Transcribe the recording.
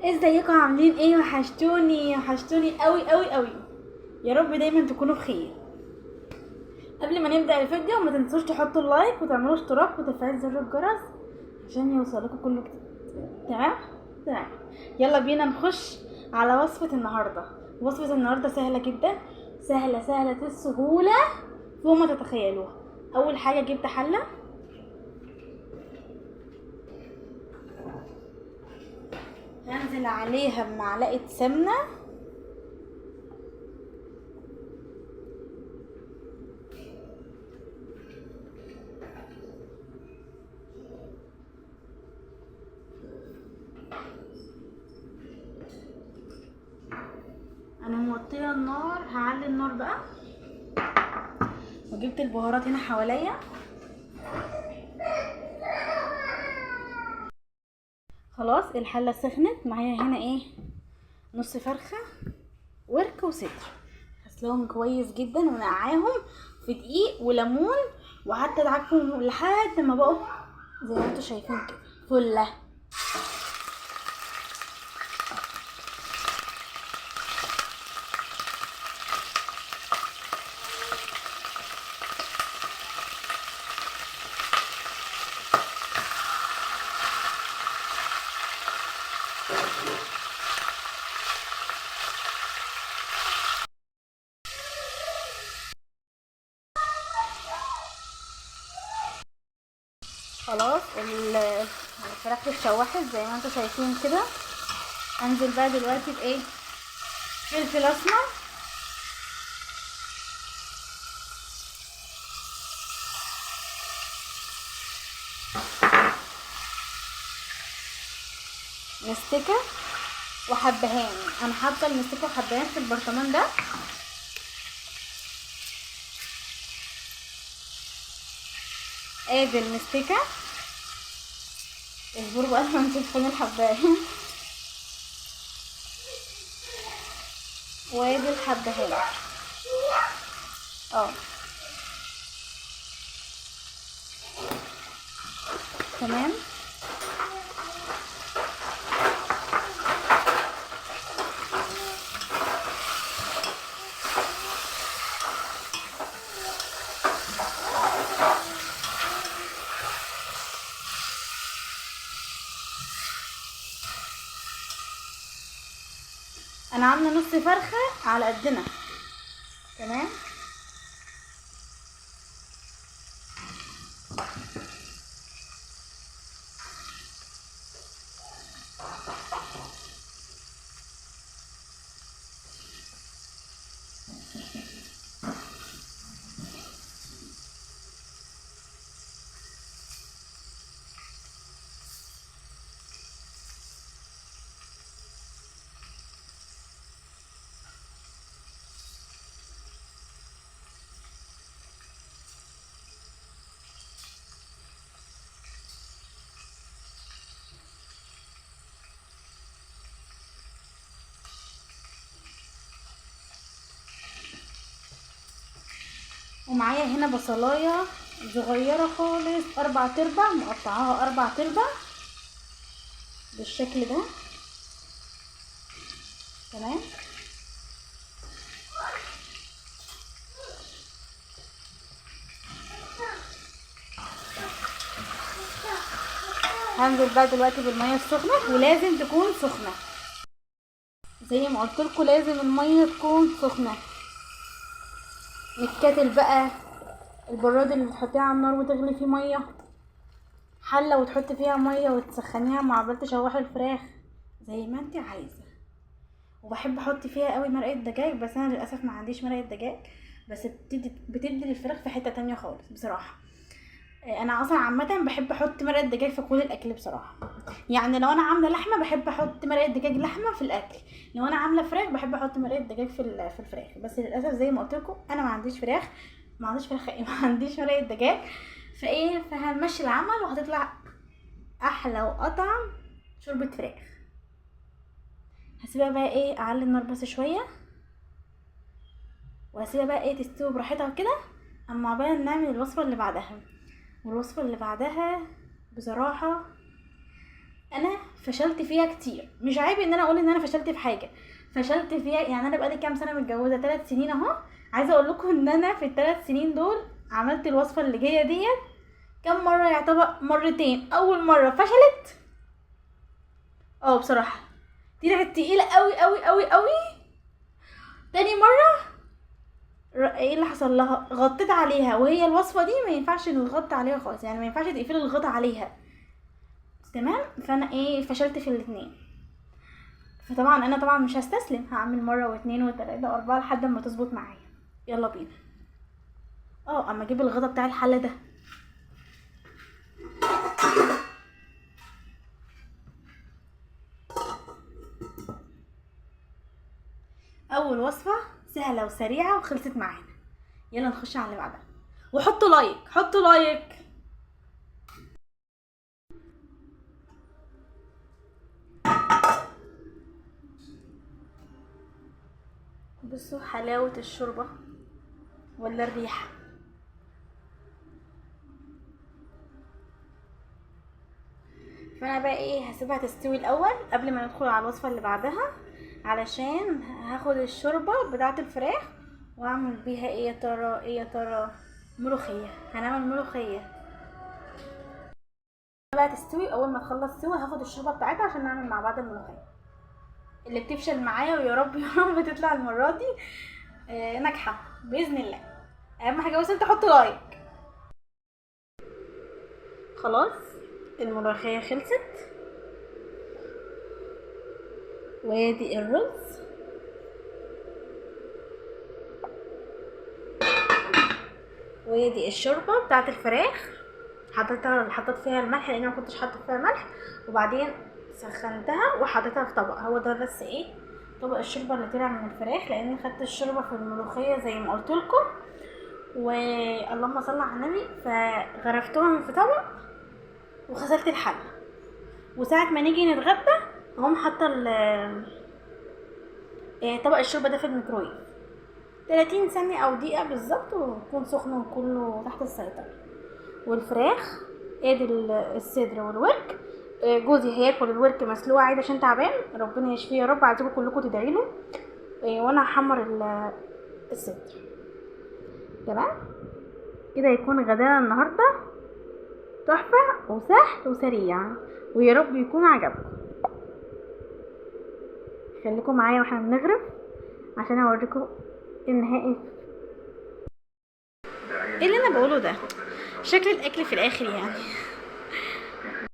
ازيكم عاملين ايه؟ وحشتوني وحشتوني قوي قوي قوي. يا رب دايما تكونوا بخير. قبل ما نبدا الفيديو ما تنسوش تحطوا ال like وتعملوا اشتراك وتفعيل زر الجرس عشان يوصلكم كل جديد. تمام تمام، يلا بينا نخش على وصفه النهارده. وصفه النهارده سهلة جدا، سهلة سهلة السهولة فوق ما تتخيلوها. اول حاجة جبت حله، هنزل عليها بمعلقه سمنه، انا موطيه النار، هعلي النار بقى. وجبت البهارات هنا حواليا. خلاص الحلة سخنت معايا. هنا ايه؟ نص فرخة ورك وصدر، غسلهم كويس جدا ونقعاهم في دقيق وليمون، وقعدت ادعكهم لحد ما بقوا زي ما انتوا شايفين كده فله. خلاص الفراخ اتشوحت زي ما انتوا شايفين كده. انزل بقى دلوقتي بايه؟ فلفل اسمر، مستكه وحبهان. انا حاطه المستكه وحبهان في البرطمان ده. ادي المستكه، اصبروا بقى لما نشوف فين الحبهان. وادي الحبهان تمام. انا عامله نص فرخة على قدنا. تمام. ومعايا هنا بصلايه صغيرة خالص، 4/4، مقطعاها 4/4 بالشكل ده. تمام. هنزل بقى دلوقتي بالمية السخنة، ولازم تكون سخنة زي ما قلت لكم، لازم المية تكون سخنة. الكاتل بقى، البراد اللي بتحطيها على النار وتغلي فيه مية، حله وتحطي فيها مية وتسخنيها مع بال تشوحي الفراخ زي ما انت عايزه. وبحب احط فيها قوي مرقه دجاج، بس انا للاسف ما عنديش مرقه دجاج، بس بتدي للفراخ في حتة تانية خالص بصراحة. انا اصلا عامة بحب احط مرقه دجاج في كل الاكل بصراحة. يعني لو انا عامله لحمه بحب احط مرقه دجاج لحمه في الاكل، لو انا عامله فراخ بحب احط مرقه دجاج في الفراخ. بس للاسف زي ما قلت لكم انا ما عنديش فراخ، ما عنديش فراخ ايه، ما عنديش مرقه دجاج، فايه فهنمشي العمل وهتطلع احلى واطعم شوربة فراخ. هسيبها بقى ايه، اعلي النار بس شوية، وهسيبها بقى ايه تستوي براحتها كده. اما عقبال نعمل الوصفة اللي بعدها. والوصفه اللي بعدها بصراحة انا فشلت فيها كتير. مش عيب ان انا اقول ان انا فشلت في حاجة، فشلت فيها. يعني انا بقالي كام سنة متجوزة، 3 سنين اهو. عايزه اقول لكم ان انا في ال3 سنين دول عملت الوصفة اللي جاية ديت كم مرة؟ يعتبر مرتين. اول مرة فشلت، بصراحة طلعت تقيلة قوي قوي قوي قوي. تاني مرة ايه اللي حصل لها؟ غطيت عليها، وهي الوصفة دي ما ينفعش نغطي عليها خالص، يعني ما ينفعش تقفلي الغطا عليها، تمام؟ فانا فشلت في الاتنين. فطبعا انا طبعا مش هستسلم، هعمل مرة واتنين وتلاتة واربعة لحد ما تظبط معايا. يلا بينا. اما اجيب الغطا بتاع الحلة ده. اول وصفه سهلة وسريعة وخلصت معانا. يلا نخش على اللي بعدها، وحطوا like، حطوا like. بصوا حلاوة الشوربة ولا الريحة. فانا بقى هسيبها تستوي الاول قبل ما ندخل على الوصفة اللي بعدها، علشان هاخد الشوربة بتاعه الفراخ واعمل بيها ايه يا ترى؟ ايه يا ترى؟ ملوخية. هنعمل ملوخية بقى تستوي. اول ما تخلص سوا هاخد الشوربة بتاعتها عشان نعمل مع بعض الملوخية اللي بتفشل معايا، ويا رب يا رب تطلع المرة دي ناجحة باذن الله. اهم حاجة بس انت حط like. خلاص الملوخية خلصت، وادي الرز. وادي الشوربة بتاعت الفراخ، حطيت فيها الملح لان انا ما كنتش حاطه فيها ملح، وبعدين سخنتها وحطيتها في طبق. هو ده بس طبق الشوربة اللي طلع من الفراخ، لان خدت الشوربة في الملوخية زي ما قلت لكم، واللهم صل على النبي. فغرفتهم في طبق وغسلت الحلة، وساعة ما نيجي نتغدى اقوم حاطه طبق الشوربة ده في الميكرويف 30 ثانية او دقيقة بالظبط، ويكون سخن وكله تحت السيطرة. والفراخ ادي الصدر والورك. جوزي هياكل الورك مسلوق عادي عشان تعبان، ربنا يشفيه يا رب، عايزاكم كلكم تدعي له. وانا هحمر الصدر. تمام كده يكون غدانا النهارده تحفة وسهل وسريع، ويا رب يكون عجبكم. خليكم معايا واحنا بنغرف عشان اوريكم النهائي. ايه اللي انا بقوله ده؟ شكل الاكل في الاخر يعني.